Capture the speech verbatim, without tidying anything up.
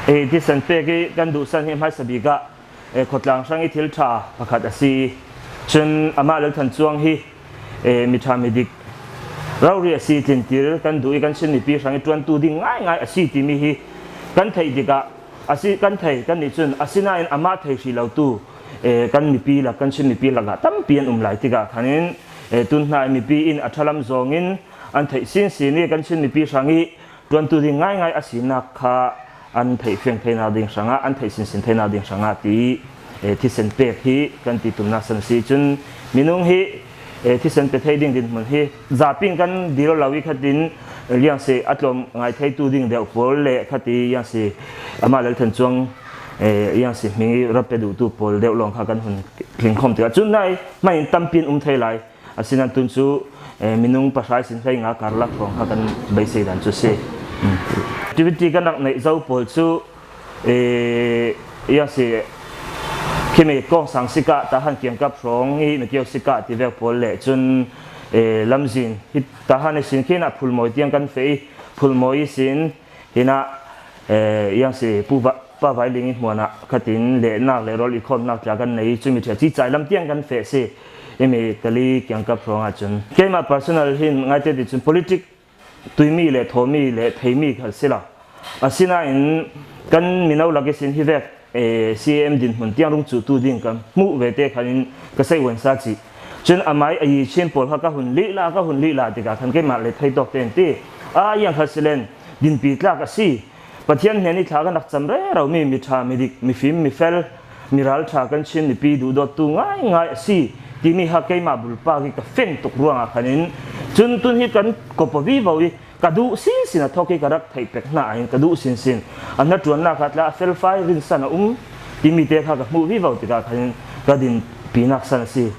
Eh, thisen pek hi kan duhsan hi hmaisa bik ah, eh, khawtlang hrang i thil ṭha pakhat a si. Chun amah Lalthanchuang hi, eh, mi ṭha mi dik rori a si, tlintir kan duh i kan Chin mipi hrang i ṭuantu ding ngaingai a si timi hi kan theih dik ah, a si, kan thei kan nih chun, asinain amah thei hrih lotu, eh, kan mipi lak, kan Chin mipi lakah tampi an um lai tikah khanin, eh, tun hna mipi in a ṭha lam zawngin an theih sinsin i kan Chin mipi hrang i ṭuantu ding ngaingai a sinak kha an theih fiang theinak ding hrangah, an theih sinsin theinak ding hrangah ti, eh, thisen pek hi kan ti tumnak san a si. Chun minung hi, eh, thisen pe thei ding dinhmun hi zapi in kan dil lo i khatin, eh, liangsi a tlawm ngai theitu ding deuh pawl le khati liangsi amah Lalthanchuang, eh, liangsi hming i rap pe duhtu pawl deuh lawng kha kan hun thlingkhawm tikah cun nai hmanin tampi an um thei lai. Asinain tun cu, eh, minung pahra ihsin hleinga karlak hrawng kha kan beisei dan cu si. Activity kan rak neih zo pawl cu, eh, liangsi khimi kawngsang sikah, Tahan kiangkap hrawng i mikio sikah tivek pawl le cun, eh, lamzin hi Tahan ihsin khin ah Phulmawi tiang kan feh i, Phulmawi ihsin hinah, eh, liangsi pu va, Pa Vailing i hmuanah khatin lehnak le rawl i khawmnak tla kan nei, cumi ṭhia cicai lam tiang kan feh si. Imi kali kiangkap hrawng ahcun keimah personal hin ngaite ti cun politic tuimi le thawmi le theimi kha si lo. Asinain kan mino lak ihsin hi vek, eh, C A M dinhmun tiang rung cuhtu ding ka hmuh ve te khanin ka sei uansa cih. Cun amai a yi Chin pawl kha ka hun lih la, ka hun lih la tikah khan keimah le theitawk tein ti, a iang kha silen dinpi tlak a si. Pathian hnen i thla kan rak cam rero mi, mi ṭha, mi dik, mi fim, mi fel, mi ral ṭha kan Chin mipi duhdawttu ngaingai a si timi ha keimah bulpak i ka feng tuk ruangah khanin, cun tun hi kan kawpaw vivo i ka duh sinsin a thawk i ka rak theih pek hna ah hin ka duh sinsin a hnaṭuannak kha tla a felfai rinsan a um timi te kha ka hmuh vivo tikah khanin ka dinpinak san a si.